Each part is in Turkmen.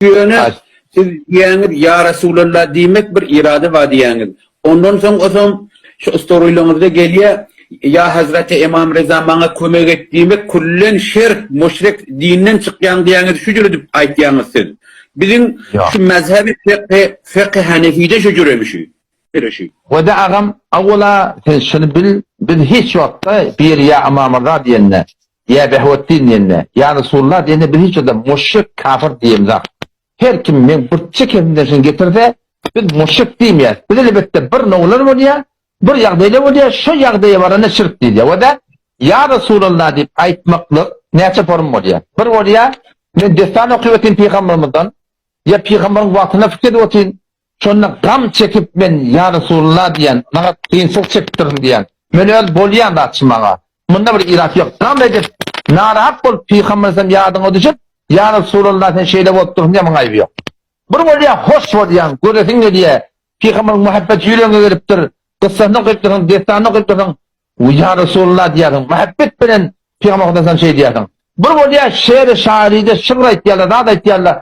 Ýöne siz diýýäňiz Ýa Resulallah diýmek bir irade bar diýýäňiz. Ondan soň osam şu storylaryňyzda gelýä Ýa Hazreti Emam Reza maňa kömek et diýmek küllen şirk, müşrik, dinden çykýaň diýýäňiz şu jüre diýip aýtýaňyz siz. Biziň şu mezhebi fekhi, fekhi hanefide şu jüremi şu. Şu. Wada agam awwala sen şuny bil biz hiç wagtda biri ýa Ymam Rza diýende Ýa Behwetdin diýende, Ýa Resulullah diýende biz hiç wagtda muşrik, kafir diýemzok. Her kim meň burçça kesimden şuny getirse, biz muşrik diýmeýäris. Biz elbetde bir nowlar bolýar, bir ýagdaýlar bolýar, şo ýagdaýa baranda şirk diýilýär. We-de Ýa Resulallah diýip aýtmaklyk näçe form bolýar? Bir bolýar, men dessan okyp otyryn pygambermizden, ýa pygamberiň wagtyna pikir edip otyryn, Şonda gam çekip men Ýa Resulullah diýen, maňa kynçylyk çekipdirsiň diýen. Men öz bolýan zatçy maňa. Munda bir irat ýok. Gam edip, narahat bolup Pygamber sen ýadyňa düşüp, Ýa Resulullah sen şeýle bolupdyrsyň diýen muň aýby ýok. Bir bolýa hoş bolýaň, göresiň gelýä. Pygamberiň muhabbeti ýüregiňe gelipdir. Kyssasyny okypdyrsyň, dessanyny okypdyrsyň. Ýa Resulullah diýýärsiň. Muhabbet bilen Pygamber sen şeý diýýärsiň. Bir bolýa şeýle şaýryda şygyr aýtýarlar, zat aýtýarlar.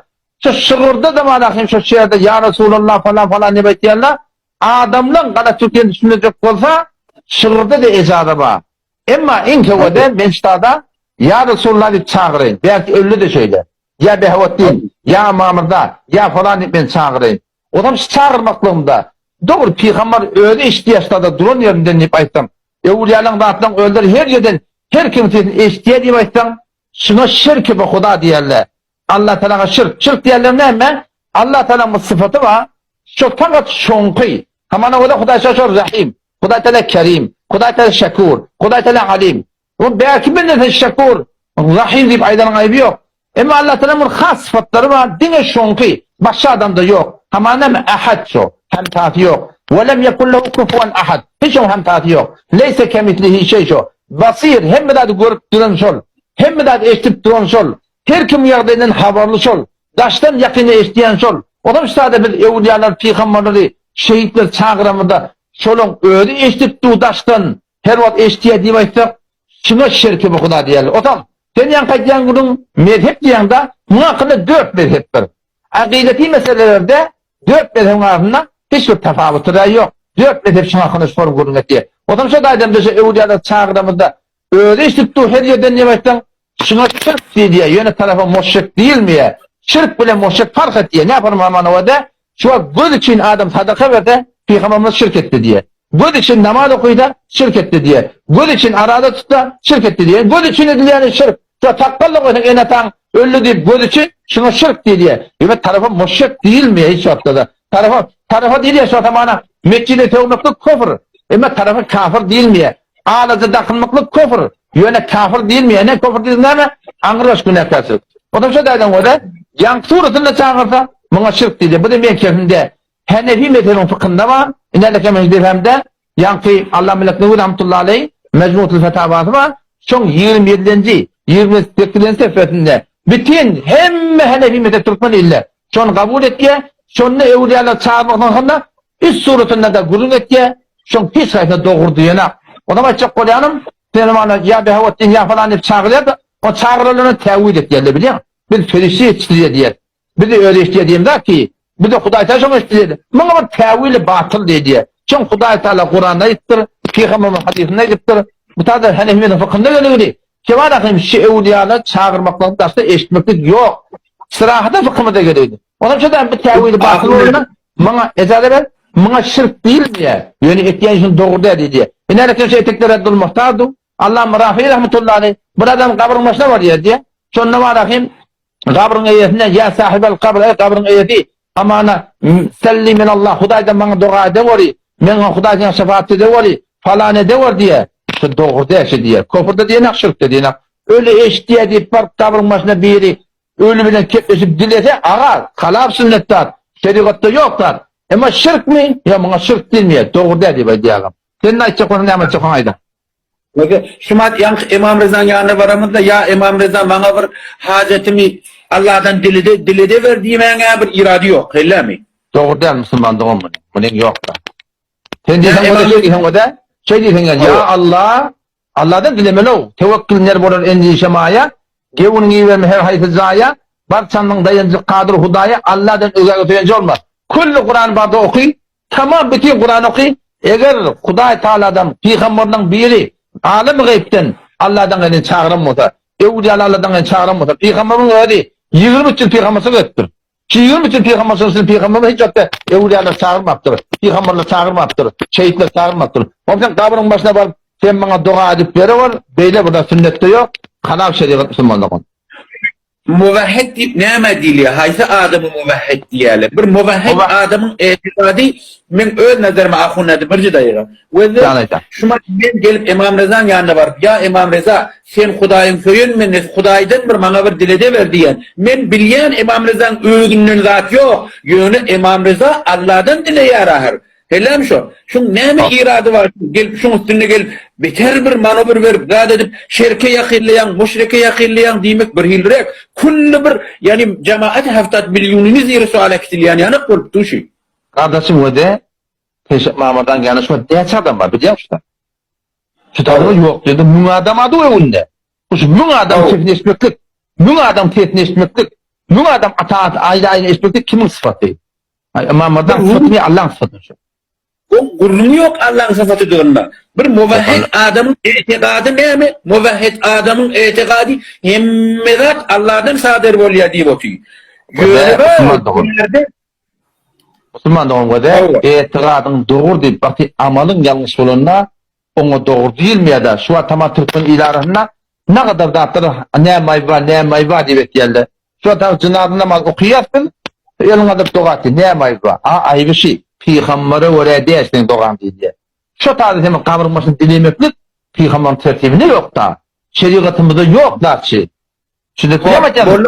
Şu şygyrda-da bar ahim şu şerde ýa Resulallah falan falan diýip aýtýarlar. Adamlaň galat türkiýeni düşündirjek bolsa, şygyrda-da ejaza bar. Emma iň köwede men ştada ýa Resulallah diýip çagyraýyn. Belki ölde-de şeýle. Ýa Behawetdin, ýa Mamyrda, ýa falan diýip men çagyraýyn. Ozam şu çagyrmaklygymda dogry pygambar özi eşitýär ştada duran ýerinden diýip aýtsam, öwülýalaň zatlaň özleri her ýerden her kimiň sesini eşitýär diýip aýtsaň, şuňa şirki bi huda diýerler. Allah Tagalaga şirk. Şirk diýenler näme? Allah Tagalaň bir sypaty bar. Şo fakat şoňky. Hamana ola Hudaý şo şo Rahim. Hudaý Tagala Kerim. Hudaý Tagala Şekur. Hudaý Tagala Alim. Bu belki bir sen Şekur, Rahim diýip aýdanyň aýby ýok. Emma Allah Tagalaň bir has sypatlary bar, diňe şoňky. Başga adamda ýok. Hamana näme? Ahad şo. Hemtasy ýok. We lem yekun lehu kufuwan ahad. Hiç oň hemtasy ýok. Leýse kemislihi şeý şo. Basir, hemme zady görüp duran şol. Hemme zady eşidip duran şol. Her kimiň ýagdaýyndan habarly şol. Daşdan ýakynda eşidýän şol. Onam ştada biz öwülýalar, pygamberleri, şehitleri çagyramyzda şolaň özi eşidip dur daşdan, her wagt eşidýär diýip aýtsak, şuňa şirki bu huda diýerler. Otam, sen ýaňky aýdýan gürrüň mezhep diýýäňda, muň hakynda dört mezhepdir. Akydeti meselelerde dört mezhebiň arasynda hiç bir tapawuty-da ýok. Dört mezhep şuň hakynda şu form gürrüň etýär. Otam şo taýdan biz şu öwülýalary çagyramyzda Özi eşidip dur her ýerden diýip aýtsaň, şuňa şirk diýilýär, ýöne tarapa moşrik diýilmeýär. Şirk bilen moşrik parh etýär. Näme Muhammanowada şu wagt göz üçin adam sadaka berse, pygamberimiz şirk etdi diýýär. Göz üçin namaz okysa, şirk etdi diýýär. Göz üçin araza tutsa, şirk etdi diýýär. Göz üçin edilýäni şirk. Şu sakgal-da goýsaň ene-ataň öldi diýip göz üçin şuňa şirk diýilýär. Ýöne tarapa moşrik diýilmeýär hiç wagtda-da. Tarapa tarapa diýilýär şu zamana metjide sögmeklik kufr. Emma tarapa kafir diýilmeýär. Alaja dakynmaklyk kufr. Ýöne kafir diýilmeýär. Ne kufr diýilse näme? Aňrybaş günäkärçilik. Onsoň şo taýdan görä, ýaňky suratynda çagyrsa, muňa şirk diýilýär. Bu-da meň kefimde. Henefi mezhebiniň fykynda bar. Inälik hem mezhebimde ýaňky Alla Melek Newi rahmetullahi aleý Mejmutul Fetawasy bar. Şoň 27-nji, 28-nji sefesinde bütin hemme Henefi mezhep türkmen ilde şony kabul etýär. Şonda öwlüýalar çagyrmak hakynda üç suratynda-da gürrüň etýär. Şoň hiç haýsy dogry diýenak. Onam aýtjak bolýanym, sen mana ýa Behawetdin ýa falan diýip çagyrýar-da, o çagyrylany täwil etýärler bilýäň. Biz perişde ýetişdirýär diýýär. Bizi özi eşidýär diýemzok ki, bize Hudaý Taala şoňa eşidýär. Muňa bir täwili batyl diýýär. Şoň Hudaý Taala Kuranda aýdypdyr, Pygamberimiz hadysynda aýdypdyr. Bu taýda Hanefimiziň fykynda geligini, Kebal ahim şu öwliýalar çagyrmaklygyň daşda eşitmeklik ýok. Syrahata fykymyzda geligini. Onam şo bu täwili batyl bolanda muňa ejaza ber, muňa şirk diýilmeýär. Ýöne etýän işiň dogry däl diýýär. Ine şu etekler Abdul Muhtardu, Allah Rafi rahmetullahi aleyh bir adam gabryň başyna barýar diýýär. Şonda bar ahim Gabryň eýesine, Ýa sahibel kabr, eý gabryň eýesi, hamana, Selli minallah, Hudaýdan maňa doga edeweri, meňe Hudaý saňa şefaat edeweri, falan edewer diýýär. Şu dogry däl şu diýýär. Köfür-de diýenak, şirk-de diýenak. Öli eşitýär diýip baryp gabryň başyna biri öli bilen kepleşip dilese, aga, halap sünnet zat, şerigatda ýok zat. Emma şirkmi? Ýok, muňa şirk diýilmeýär, dogry däl diýip aýdýar agam. Sen ne aýtjak bolsaň, näme aýtjak bolsaň aýda. Mege, şumat ýaňky Emam Rezaň ýanyna baramyzda, ýa Emam Reza maňa bir hajatymy Allahdan dilede, diledewer diýmäňä bir irady ýok, hellemi? Dogry däl musulman dogan muny. Munyň ýok-da. Sen diýseň o-da şeý diýseň o-da, şeý diýseň ýa ýa Allah, Allahdan dilemeli-ow. Tewekkül ner bolar endişe maýa, gewün iberme her haýsy jaýa. Barçanyň daýanjy Kadyr Hudaýa, Alladan özgäge söýenji bolmaz. Külli Kurany barda oky, tamam bütin Kurany oky, eger Hudaý Tagaladan pygamberiniň biri alamy gaýypdan Alladan gelen çagyran bolsa, öwliýaly Alladan gelen çagyran bolsa, pygamberiň özi 23 ýyl pygamberçilik edipdir. Şu 23 ýyl pygamberçilik üçin pygamberimiz hiç wagtda öwliýalar çagyrmapdyr, pygamberler çagyrmapdyr, şehitler çagyrmapdyr. Onda sen gabryň başyna baryp, sen maňa doga edip berewer, beýle bir zat sünnetde ýok, halal şerigat musulmanlygyn. Muvahhid diýip nämä diýilýär? Haýsy adamy muvahhid diýýärler? Bir muvahhid adamyň etikady meň öz nazaryma ahun näde birje daýyga. Wezde şuma men gelip Emam Rezaň ýanyna baryp, ýa Emam Reza, sen Hudaýyň söýen bendesi, Hudaýdan bir maňa bir dilede ber diýen. Men bilýän Emam Rezaň özünden zat ýok. Ýöne Emam Reza Alladan dileýär ahyr. Hellem şo. Şuň näme irady bar? Gelip şuň üstünde gelip beter bir manowr berip zat edip şerke ýakynlaýaň, muşrike ýakynlaýaň diýmek bir hilirek. Külli bir ýani jemaat haftat milýunyny ziri sual äkidilýän ýanak bolup dur şu. Gardaşym wede Peşe Mamadan ýana şu näçe adam bar bilýäňmi şuda? Şu taýda ýok diýende 1000 adam ady öňünde. Şu 1000 adam sesini eşitmeklik, 1000 adam sesini eşitmeklik, 1000 adam ata aýda aýda eşitmeklik kimiň sypaty? Aý Ymam Myrzaň sypatymy Allaň sypatymy şu? O gürrüňi ýok Allaň sypatydygyna. Bir muvahhid adamyň etikady näme? Muvahhid adamyň etikady hemme zat Alladan sadyr bolýar diýip otyr. Ýöne bu ýerde Musulman dogan göze etigadyň dogry diýip baky amalyň ýalňyş bolanda oňa dogry diýilmeýär-de şu wagt tamam türkmen il arasynda nagadar zatlar näme aýby bar näme aýby bar diýip etýärler. Şu wagt jynaza namaz okaýas biz eliňi galdyryp doga etýär näme aýby bar a aýby şi pygambere görä däl seň dogaň diýilýär. Şo taýda seniň gabryň başynda dilemeklik pygamberiň tertibinde ýok-da şerigatymyzda ýok zat şi. Şunda näme aýtýarsyň?